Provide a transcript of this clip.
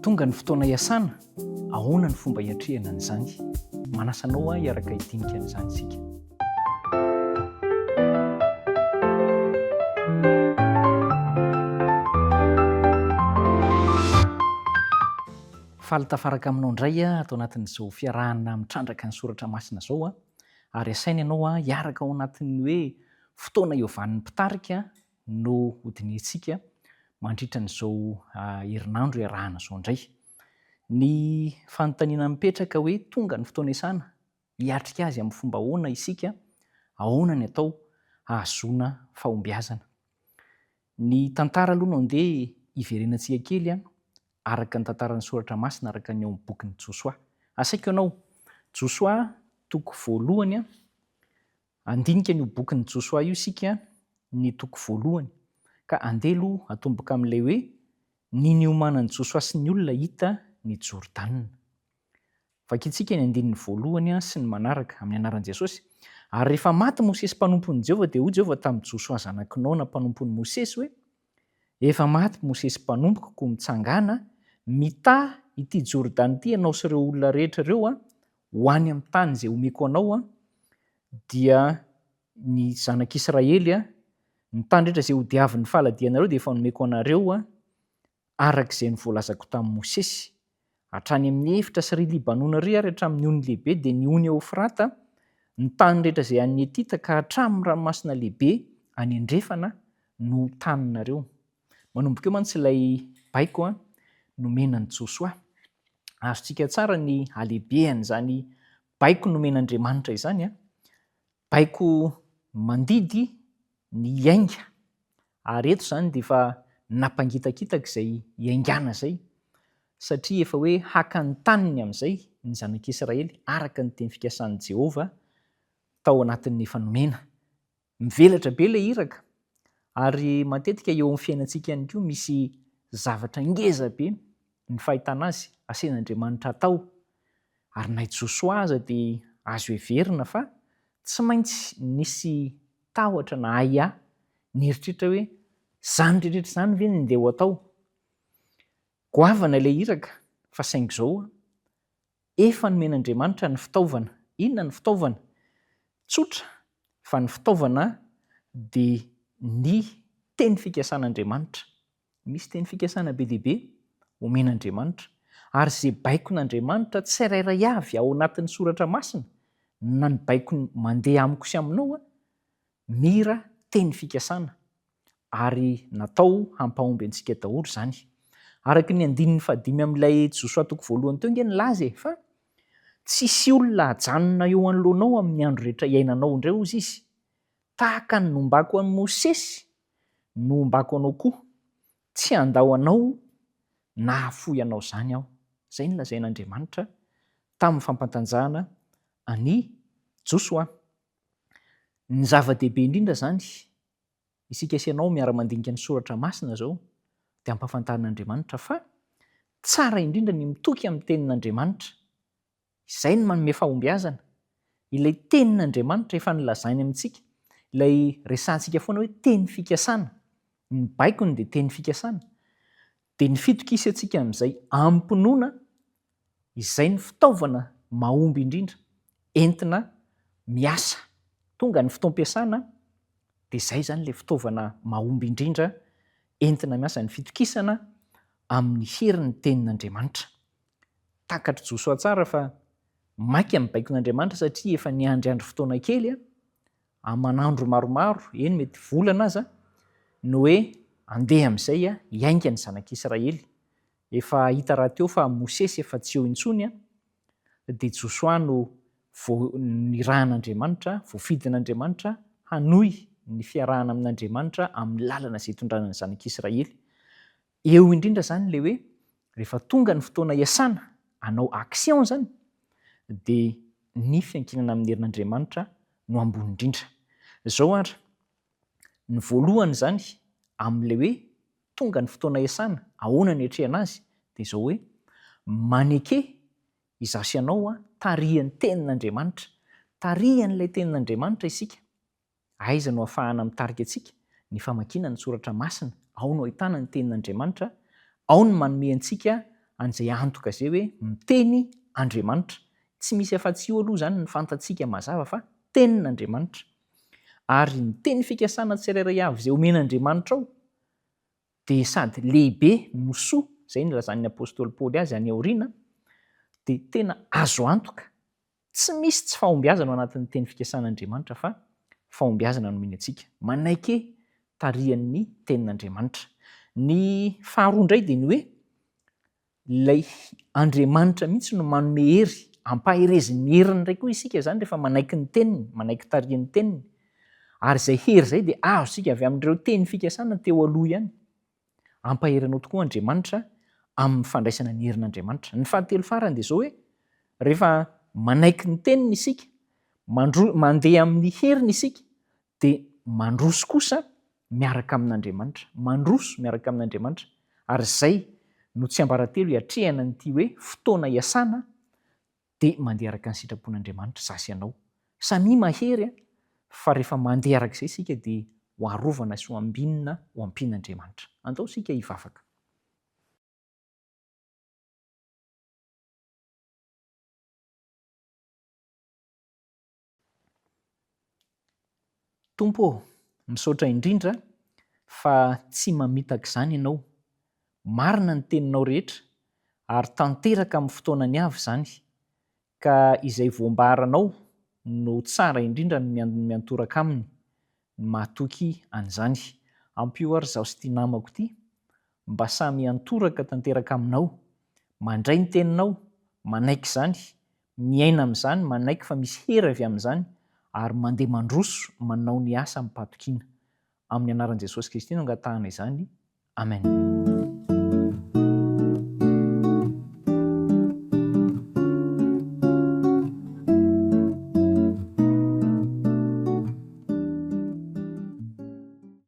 Tonga ny fotoana hiasana, ahoana ny fomba hiatrehana an'izany? Manasa anao aho hiaraka hidinika an'izany isika. Faly tafaraka aminao indray aho ato anatin'izao fiarahana mitrandraka ny soratra masina izao ary asaina ianao hiaraka ao anatin'ny hoe fotoana iovan'ny mpitarika no hodinihintsika mandritra an'izao herinandro iarahana izao indray. Ny fanontaniana mipetraka hoe tonga ny fotoana iasana, hiatrika azy amin'ny fomba ahoana isika, ahoana ny atao hahazoana fahombiazana. Ny tantara aloha no andeha hiverenantsika kely araka ny tantaran'ny soratra masina araka ny ao amin'ny bokin'i Josoa. Asaiko ianao, Josoa toko voalohany, Handinika an'io bokin'i Josoa io isika ny toko voalohany, ka andeha aloha hatomboka amin'ilay hoe ny niomanan'i Josoa sy ny olona hita ny Jordana. Vakintsika ny andininy voalohany sy ny manaraka, amin'ny anaran'i Jesosy. Ary rehefa maty Mosesy mpanompon'i Jehovah, dia hoy Jehovah tamin'i Josoa zanak'i Nona mpanompon'i Mosesy hoe, Efa maty Mosesy mpanompoko, koa mitsangàna, mità ity Jordana ity ianao sy ireo olona rehetra ireo, ho any amin'ny tany izay homeko anao, dia ny zanak'Israely, ny tany rehetra izay hodiavin'ny faladianareo dia efa nomeko anareo, araka izay novoalazako tamin'i Mosesy. Hatrany amin'ny efitra sy ry Libanona ry ary hatramin'ny ony lehibe, dia ny ony Eofrata, ny tany rehetra izay an'ny Hetita ka hatramin'ny ranomasina lehibe any andrefana no taninareo. Manomboka eo mantsy ilay baiko nomena an'i Josoa. Azontsika tsara ny halehibehan'izany baiko nomen'Andriamanitra izany. Baiko mandidy ny hiainga. Ary eto izany dia efa nampangitakitaka izay hiaingàna izay, satria efa hoe haka ny taniny amin'izay ny zanak'Israely araka ny teny fikasan'i Jehovah tao anatin'ny efa nomena. Mivelatra be ilay iraka, ary matetika eo amin'ny fiainantsika ihany koa misy zavatra ngeza be ny fahitana azy asain'Andriamanitra atao. Ary na i Josoa aza dia azo heverina fa tsy maintsy nisy tahotra na ahiahy nieritreritra hoe izany rehetra izany ve no ndeha ho atao? Goavana ilay iraka fa saingy izao Efa nomen'Andriamanitra ny fitaovana. Inona ny fitaovana? Tsotra fa ny fitaovana dia ny teny fikasan'Andriamanitra. Misy teny fikasana be dia be omen'Andriamanitra. Ary izay baikon'Andriamanitra tsirairay avy ao anatin'ny soratra masina, na ny baikony mandeha amiko sy aminao, mira teny fikasana. ary natao hampahomby antsika daholo izany. Araka ny andininy fahadimy amin'ilay Josoa toko voalohany teo ange nilaza e, fa tsisy olona hajanona eo anoloanao amin'ny andro rehetra iainanao indray hozy izy, tahaka ny nombako an'i Mosesy no hombako anao koa, tsy handao anao na hahafoy anao izany aho. Izay no lazain'Andriamanitra tamin'ny fampantanjahana an'i Josoa. Ny zava-dehibe indrindra izany, isika sy ianao miara-mandinika ny soratra masina izao dia ampahafantarin'Andriamanitra fa tsara indrindra ny mitoky amin'ny tenin'Andriamanitra. Izay no manome fahombiazana. Ilay tenin'Andriamanitra efa nolazainy amintsika, ilay resahantsika foana hoe teny fikasana, ny baikony dia teny fikasana, dia ny fitokisantsika amin'izay amim-pinoana Izay no fitaovana mahomby indrindra entina miasa. Tonga ny fotoam-piasana dia izay izany ilay fitaovana mahomby indrindra entina miasa, ny fitokisana amin'ny herin'ny tenin'Andriamanitra. Takatr'i Josoa tsara fa maika ny baikon'Andriamanitra satria efa niandriandry fotoana kely aman'andro maromaro, eny mety volana aza, ny hoe andeha amin'izay hiainga ny zanak'Israely. Efa hita rahateo fa Mosesy efa tsy eo intsony, dia Josoa no vao nirahan'Andriamanitra, voafidin'Andriamanitra hanohy ny fiarahana amin'Andriamanitra amin'ny lalana izay itondrana ny zanak'Israely. Eo indrindra izany ilay hoe rehefa tonga ny fotoana hiasana, hanao action izany, dia ny fiankinana amin'ny herin'Andriamanitra no ambony indrindra. Izao ary, ny voalohany izany amin'ilay hoe tonga ny fotoana iasana, ahoana ny hiatrehana azy? Dia izao hoe, maneke izaho sy ianao tarihan'ny Tenin'Andriamanitra. Tarihan'ilay Tenin'Andriamanitra isika. Aiza no ahafahana mitarika antsika? Ny famakiana ny Soratra Masina. Ao no ahitana ny Tenin'Andriamanitra, ao no manome antsika. an'izay antoka izay hoe miteny Andriamanitra. Tsy misy afa-tsy io aloha izany ny fantatsika mazava fa Tenin'Andriamanitra. Ary ny teny fikasana tsirairay avy izay omen'Andriamanitra ao dia sady lehibe no soa, izay nilazan'ny apostoly Paoly azy any aoriana, dia tena azo antoka Tsy misy tsy fahombiazana ao anatin'ny teny fikasan'Andriamanitra fa fahombiazana no omeny antsika. Manaiky tarihan'ny tenin'Andriamanitra. Ny faharoa indray dia ny hoe ilay Andriamanitra mihitsy no manome hery, ampaherezin'ny heriny indray koa isika izany rehefa manaiky ny teniny, manaiky tarihan'ny teniny. Ary izay hery izay dia azontsika avy amin'ireo teny fikasana teo aloha ihany. Hampahery anao tokoa Andriamanitra amin'ny fandraisana ny herin'Andriamanitra. Ny fahatelo farany dia izao hoe, rehefa manaiky ny teniny isika, mandro, mandeha amin'ny heriny isika, dia mandroso kosa miaraka amin'Andriamanitra. Mandroso miaraka amin'Andriamanitra. Ary izay no tsiambaratelo hiatrehana an'ity hoe fotoana iasana dia mandeha araka ny sitrapon'Andriamanitra izaho sy ianao. Samia mahery an! Fa rehefa mandeha araka izay isika dia ho arovana sy ho ambinina ho ampian'Andriamanitra. Andao isika hivavaka. Tompo ô, misaotra indrindra fa tsy mamitaka izany Ianao. Marina ny teninao rehetra ary tanteraka amin'ny fotoanany avy izany ka izay voambaranao no tsara indrindra ny miantoraka aminy, ny mahatoky an'izany. Ampio ary izaho sy ity namako ity mba samy hiantoraka tanteraka aminao, mandray ny teninao, manaiky izany, miaina amin'izany, manaiky fa misy hery avy amin'izany ary mandeha mandroso manao ny asa amim-pahatokiana. Amin'ny anaran'i Jesosy Kristy no angatahana izany. Amen.